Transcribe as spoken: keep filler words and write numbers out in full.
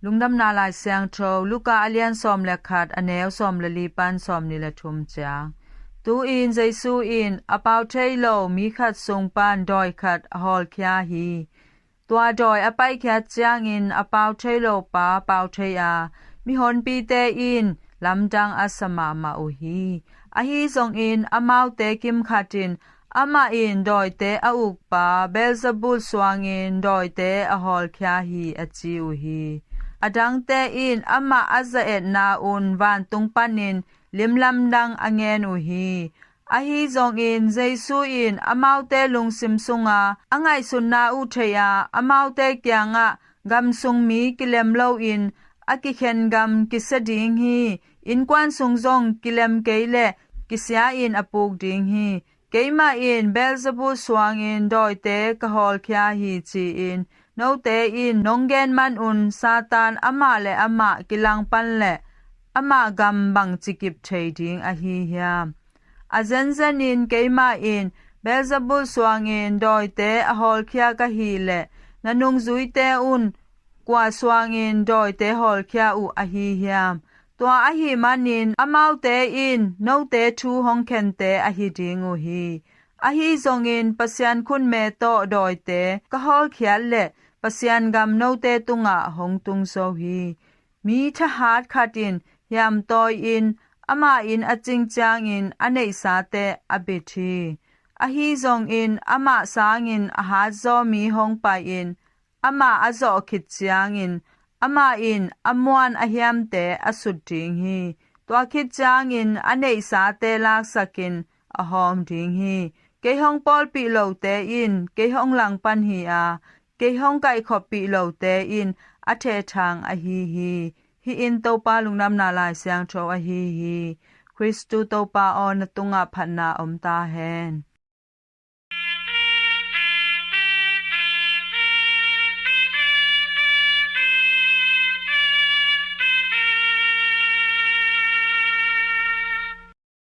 Lungdamna Lai Siangtho, Luka a lian sawm le khat, a neu sawm le li pan sawm ni le thum ciang. Tu-in Jesu in a pau thei lo mi khat sung pan dawi khat a hawlkhia hi. Tua dawi a paikhiat ciangin a pau thei lo pa pau thei a, mihonpite in lamdang a sa mahmah uh hi. Ahi zongin amaute kimkhat in, "Amah in dawite a ukpa Beelzebul suangin dawite a hawlkhia hi," a ci uh hi. A dangte in amah a za-etna un vantung panin limlamdang a ngen uh hi. Ahi zongin Jesu in amaute lungsim sunga a ngaihsutna uh thei a, amaute kiangah, "Gam sung mi kilem loin a kikhen gam kisia ding hi. Innkuan sung zong kilem kei leh kisia-in a puk ding hi. Keimah in Beelzebul suangin dawite ka hawlkhia hi ci-in note in nong gen manun Satan amah le amah kilangpan leh amah gam bangci kip thei ding ahi hiam? A zenzenin keimah in Beelzebul suangin dawite a hawlkhia ka hih leh na nungzuite un kua suangin dawite hawlkhia uh ahi hiam? Tua ahih manin amaute in note thu hong khente ahi ding uh hi. Ahi zongin Pasian khutme tawh dawite ka hawlkhiat leh Pasian gam note tungah hong tung zo hi. Mi thahat khat in hiamtawi-in amah inn a cing ciangin a neihsate a bit hi. Ahi zongin amah sangin a hatzaw mi hong pai-in amah a zawh khit ciangin amah in a muan a hiamte a sut ding hi. Tua khit ciangin a neihsate laksakin a hawm ding hi. Kei hong pawlpih lote in kei hong langpan hi a, kei hong kaihkhoppih lote in a thehthang ahi hi. Hih in Topa Lungdamna Lai Siangtho ahi hi. Khristu Topa aw, na tungah phatna om ta hen.